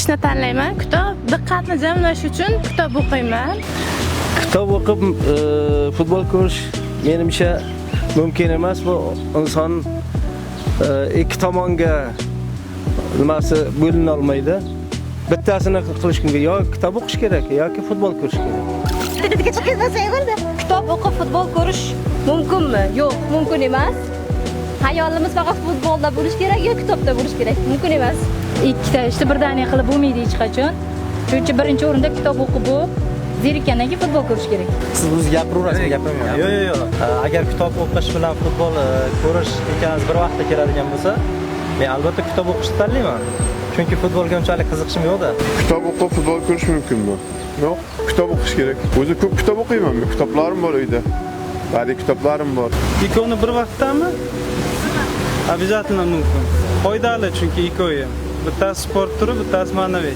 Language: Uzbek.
O'qishni tanlayman. Kitob, diqqatni jamlash uchun kitob o'qiyman. Kitob o'qib futbol ko'rish menimcha mumkin emas. Bu inson ikki tomonga nimasi bo'lina olmaydi. Bittasini qilish mumkin. Yo kitob o'qish kerak yoki futbol ko'rish kerak. Kitob o'qib futbol ko'rish mumkinmi? Yo'q, mumkin emas. Xayolimiz faqat futbolda bo'lishi kerak yo kitobda bo'lishi kerak. Mumkin emas. Ikkita ishni birdaniga qilib bo'lmaydi hech qachon. Shuning uchun birinchi o'rinda kitob o'qib bo'lib, zerikkandan keyin futbol ko'rish kerak. Siz o'zi gapiraverasiz, men gapirmayman. Yo'q. Agar kitob o'qish bilan futbol ko'rish ikkalasi bir vaqtda keladigan bo'lsa, men albatta kitob o'qishni tanlayman. Chunki futbolga unchalik qiziqishim yo'q-da. Kitob o'qib futbol ko'rish mumkinmi? Yo'q, kitob o'qish kerak. O'zi ko'p kitob o'qiyman men. Kitoblarim bor uyda. Badiiy kitoblarim bor. Ikkovini bir vaqtdami? Обязательно mumkin. Foydali, chunki ikkovi ham. Bittasi sport turi, bittasi ma'naviy.